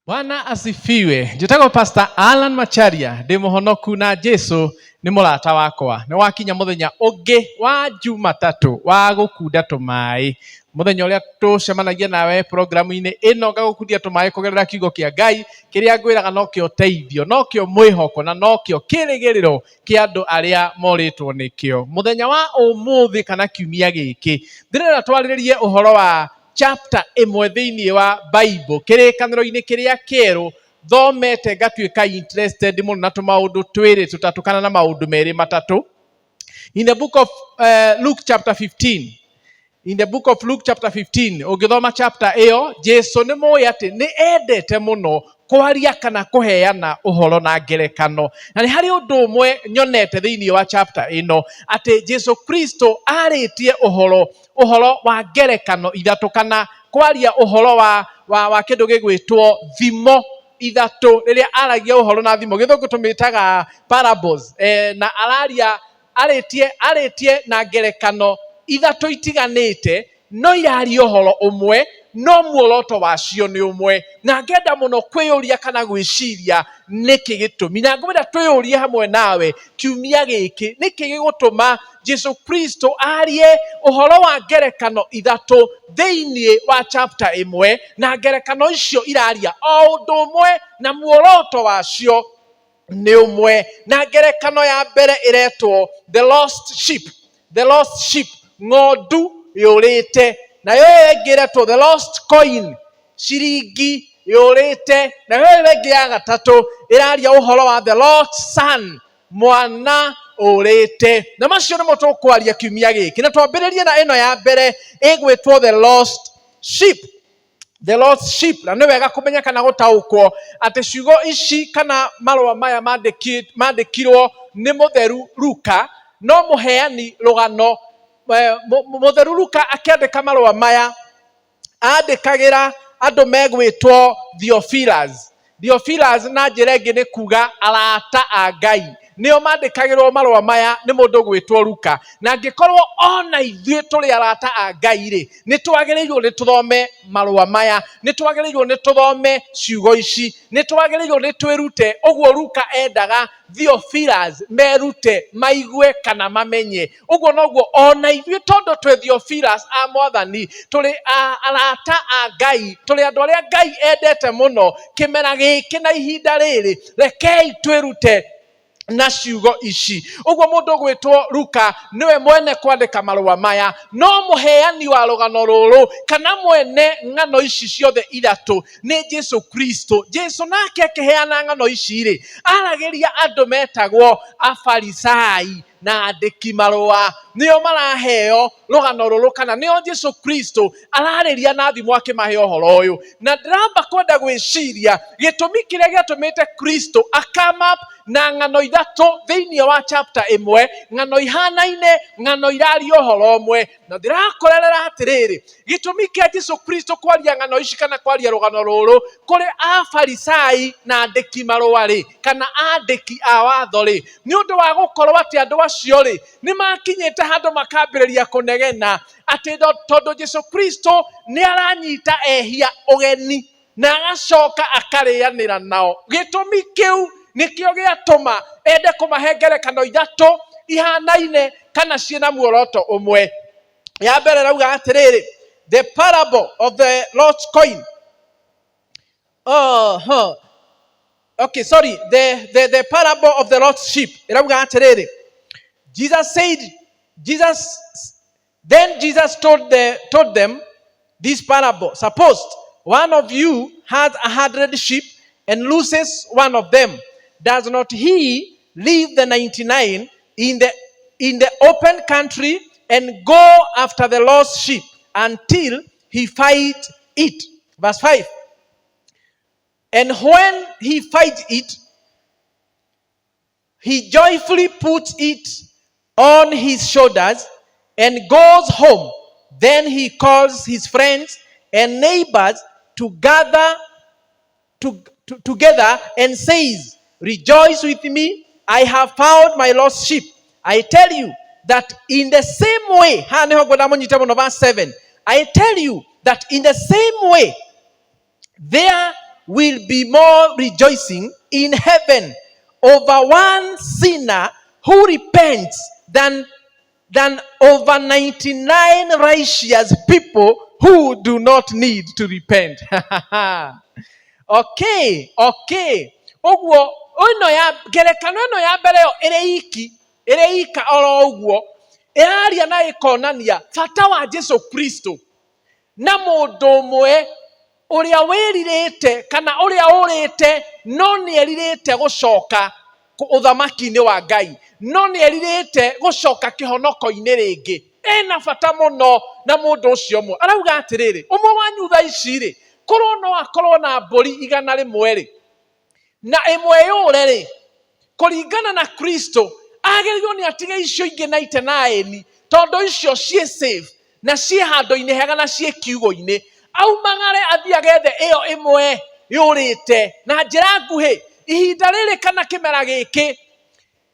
Bwana asifiwe. Njĩtagwo Pastor Alan Macharia, ndĩ mũhonoku na Jesu nĩ mũrata wakwa. Nĩ wakinya mũthenya ũngĩ wa Jumatatũ wa gũkunda tũmaĩ. Mũthenya ũrĩa tũcemanagia nawe programu-inĩ ĩno ngagũkundia tũmaĩ kũgerera kiugo kĩa Ngai kĩrĩa ngwĩraga nokĩo ũteithio, nokĩo mwĩhoko na nokĩo kĩrĩgĩrĩro kĩa andũ arĩa morĩtwo nĩkĩo. Mũthenya wa ũmũthĩ kana kiumia gĩkĩ, ndĩrenda twarĩrĩrie ũhoro wa chapter ĩmwe thĩinĩ wa Bible kĩrĩkanĩro-inĩ kĩrĩa kĩerũ thomete ngatuĩka interested mũno na tũmaũndũ twĩrĩ tũtatũ kana na maũndũ merĩ matatũ. In the book of Luke chapter 15, in the book of Luke chapter 15, ũngĩthoma chapter ĩyo, Jesu nĩ mũĩ atĩ nĩ endete mũno kwaria kana kũheana ũhoro na ngerekano. Na nĩ harĩ ũndũ ũmwe nyonete thĩinĩ wa chapter ĩno atĩ Jesu Kristo arĩtie ũhoro ũhoro wa ngerekano ithatũ kana kwaria ũhoro wa kĩndũ gĩgwĩtwo thimo ithatũ. Rĩrĩa aragia ũhoro na thimo, gĩthũngũ tũmĩtaga parables, na araria arĩtie na ngerekano ithatũ itiganĩte, no iraria ũhoro ũmwe, no muoroto wacio nĩ ũmwe. Na ngenda mũno kwĩyũria kana gwĩciria nĩkĩ gĩtũmi, na ngwenda twĩyũrie hamwe nawe kiumia gĩkĩ, nĩkĩ gĩgũtũma Jesu Kristo arie ũhoro wa ngerekano ithatũ thĩinĩ wa chapter ĩmwe, na ngerekano icio iraria o ũndũ ũmwe na muoroto wacio nĩ ũmwe. Na ngerekano ya mbere ĩretwo the lost sheep, the lost sheep, ng'ondu yũrĩte. Nayo ĩyo ĩngĩ ĩretwo the lost coin, ciringi yũrĩte. Nayo ĩyo ĩngĩ ya gatatũ ĩraria ũhoro wa the lost son, mwana ũrĩte. Na macio nĩmo tũkwaria kiumia gĩkĩ, na twambĩrĩrie na ĩno ya mbere ĩgwĩtwo the lost sheep, the lost sheep. Na nĩ wega kũmenya kana gũtaũkwo atĩ ciugo ici kana marũa maya mandĩkirwo nĩ mũtheru Luka, no mũheani rũgano, mũtheru Luka akĩandĩka marũa maya andĩkagĩra andũ megwĩtwo Theophilus. Theophilus na njĩra ĩngĩ nĩ kuga arata a Ngai, nĩo mandĩkagĩrwo marũa maya nĩ mũndũ gwĩtwo Luka. Na angĩkorwo ona ithuĩ tũrĩ arata a Ngai rĩ, nĩ twagĩrĩirwo nĩ tũthome marũa maya, nĩ twagĩrĩirwo nĩ tũthome ciugo ici, nĩ twagĩrĩirwo nĩ twĩrute ũguo Luka endaga Theophilus merute, maigue kana mamenye. Ũguo noguo ona ithuĩ tondũ twĩ Theophilus a Mwathani, tũrĩ arata a Ngai, tũrĩ andũ arĩa Ngai endete mũno kĩmera gĩkĩ na ihinda rĩrĩ, rekei twĩrute na ciugo ici. Ũguo mũndũ ũgwĩtwo Luka nĩwe mwene kwandĩka marũa maya, no mũheani wa rũgano rũrũ kana mwene ng'ano ici ciothe ithatũ nĩ Jesu Kristo. Jesu nake akĩheana ng'ano ici rĩ, aragĩria andũ metagwo Afarisai na andĩki marũa, nĩo maraheo rũgano rũrũ kana nĩo Jesu Kristo ararĩria na thimo akĩmahe ũhoro ũyũ. Na ndĩramba kwenda gwĩciria gĩtũmi kĩrĩa gĩatũmĩte Kristo akama up na ng'ano ithatũ thĩinĩ wa chapter ĩmwe, ng'ano ihanaine, ng'ano iraria ũhoro ũmwe. Na ndĩrakorerera atĩrĩrĩ, gĩtũmi kĩa Jesu Kristo kwaria ng'ano ici kana kwaria rũgano rũrũ kũrĩ Afarisai na andĩki marũa rĩ, kana andĩki a watho rĩ, nĩ ũndũ wa gũkorwo atĩ andũ acio rĩ nĩ makinyĩte handũ makambĩrĩria kũnegena atĩ tondũ Jesu Kristo nĩ aranyita ehia ũgeni na agacoka akarĩanĩra nao. Gĩtũmi kĩu nĩkĩo gĩatũma ende kũmahe ngerekano ithatũ ihanaine kana ciĩna muoroto ũmwe. Ya mbere rauga atĩrĩrĩ, the parable of the lost coin. Oh, huh. Okay, sorry, the parable of the lost sheep. Ĩrauga atĩrĩrĩ, Jesus said, Jesus, then Jesus told them this parable. Suppose one of you has 100 sheep and loses one of them. Does not he leave the 99 in the open country and go after the lost sheep until he finds it? Verse 5. And when he finds it, he joyfully puts it on his shoulders and goes home. Then he calls his friends and neighbors to gather together and says, 'Rejoice with me, I have found my lost sheep.' I tell you that in the same way," haha nĩho ngwenda mũnyite mũno, verse 7, "I tell you that in the same way there will be more rejoicing in heaven over one sinner who repents than over 99 righteous people who do not need to repent. Okay, ũguo ĩno ya ngerekano ĩno ya mbere ĩyo ĩrĩ iki ĩrĩ ika oro ũguo ĩraria na ĩkonania bata wa Jesu Kristo na mũndũ ũmwe ũrĩa wĩrirĩte kana ũrĩa ũrĩte no nĩ erirĩte gũcoka ũthamaki-inĩ wa Ngai, no nĩ erirĩte gũcoka kĩhonoko-inĩ rĩngĩ. Ena bata mũno na mũndũ ũcio ũmwe. Arauga atĩrĩrĩ, ũmwe wanyu thaa ici rĩ, korwo no akorwo na mbũri 100 rĩ, na ĩmwe yũre rĩ, kũringana na Kristo agĩrĩirwo nĩ atige icio ingĩ 99 tondũ icio ciĩ safe na ciĩ handũ-inĩ hega na ciĩ kiugũ-inĩ, aumagare athiĩ agethe ĩyo ĩmwe yũrĩte. Na njĩra nguhĩ, ihinda rĩrĩ kana kĩmera gĩkĩ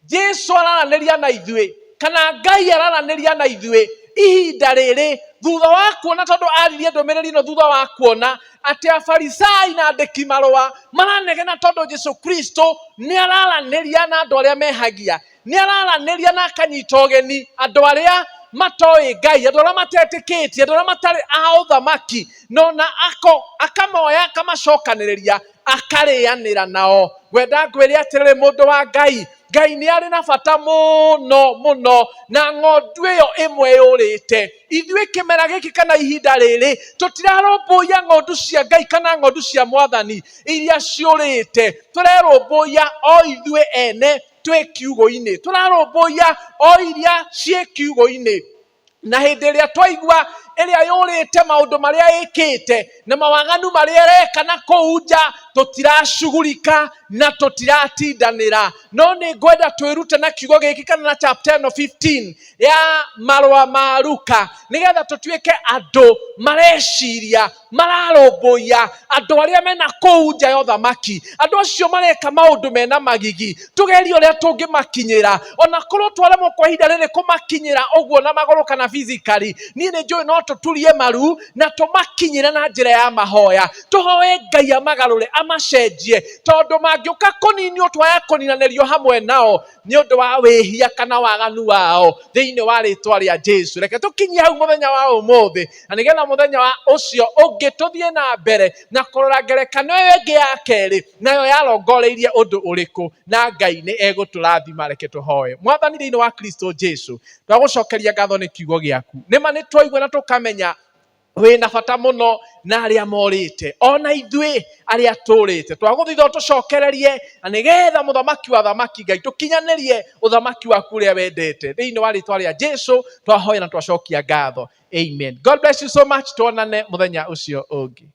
Jesu araranĩria na ithuĩ kana Ngai araranĩria na ithuĩ ihinda rĩrĩ thutha wa kuona, tondũ aririe ndũmĩrĩri ĩno thutha wa kuona atĩ afarisai na andĩki marũa maranegena tondũ Jesu Kristo nĩ araranĩria na andũ arĩa mehagia, nĩ araranĩria na akanyita ũgeni andũ arĩa matoĩ Ngai, andũ arĩa matetĩkĩtie, andũ arĩa matarĩ a ũthamaki, no na ako akamoya akamacokanĩrĩria akarĩanĩra nao. Ngwenda ngwĩre atĩrĩrĩ, mũndũ wa Ngai, Ngai nĩ arĩ na bata mũno mũno na ng'ondu ĩyo ĩmwe yũrĩte. Ithuĩ kĩmera gĩkĩ kana ihinda rĩrĩ tũtirarũmbũiya ng'ondu cia Ngai kana ng'ondu cia Mwathani iria ciũrĩte, tũrerũmbũiya o ithuĩ ene twĩ kiugũ-inĩ, tũrarũmbũiya o iria ciĩ kiugũ-inĩ. Na hĩndĩ ĩrĩa twaigua ĩrĩa yũrĩte maũndũ marĩa ĩkĩte na mawaganu marĩa ĩreka na kũu nja, tũtiracugurika na tũtiratindanĩra. No nĩ ngwenda twĩrute na kiugo gĩkĩ kana na chapter ĩno 15 ya marũa ma Luka, nĩgetha tũtuĩke andũ mareciria, mararũmbũiya andũ arĩa mena kũu nja ya ũthamaki, andũ acio mareka maũndũ mena magigi, tũgerie ũrĩa tũngĩmakinyĩra. Ona korwo twaremwo kwa ihinda rĩrĩ kũmakinyĩra ũguo na magũrũ kana physically, niĩ nĩ njũĩ no tũturie maru na tũmakinyĩre na njĩra ya mahoya, tũhoe Ngai amagarũre amacenjie, tondũ mangĩũka kũninio twaya kũninanĩrio hamwe nao nĩ ũndũ wa wĩhia kana waganu wao thĩinĩ wa rĩtwa rĩa Jesu. Reke tũkinyie hau mũthenya wa ũmũthĩ, na nĩgetha mũthenya wa ũcio ũngĩ tũthiĩ na mbere na kũrora ngerekano ĩyo ĩngĩ ya kerĩ, nayo yarongoreirie ũndũ ũrĩkũ, na Ngai nĩ egũtũrathima. Reke tũhoe. Mwathani thĩinĩ wa Kristo Jesu, twagũcokeria ngatho nĩ kiugo gĩaku. Nĩma nĩ twaigua na tũkamenya wĩna bata mũno na arĩa morĩte, ona ithuĩ arĩa tũrĩte. Twagũthaitha ũtũcokererie na nĩgetha mũthamaki wa thamaki Ngai tũkinyanĩrie ũthamaki waku ũrĩa wendete. Thĩinĩ wa rĩtwa rĩa Jesu twahoya na twacokia ngatho. Amen. God bless you so much. Tuonane mũthenya ũcio ũngĩ.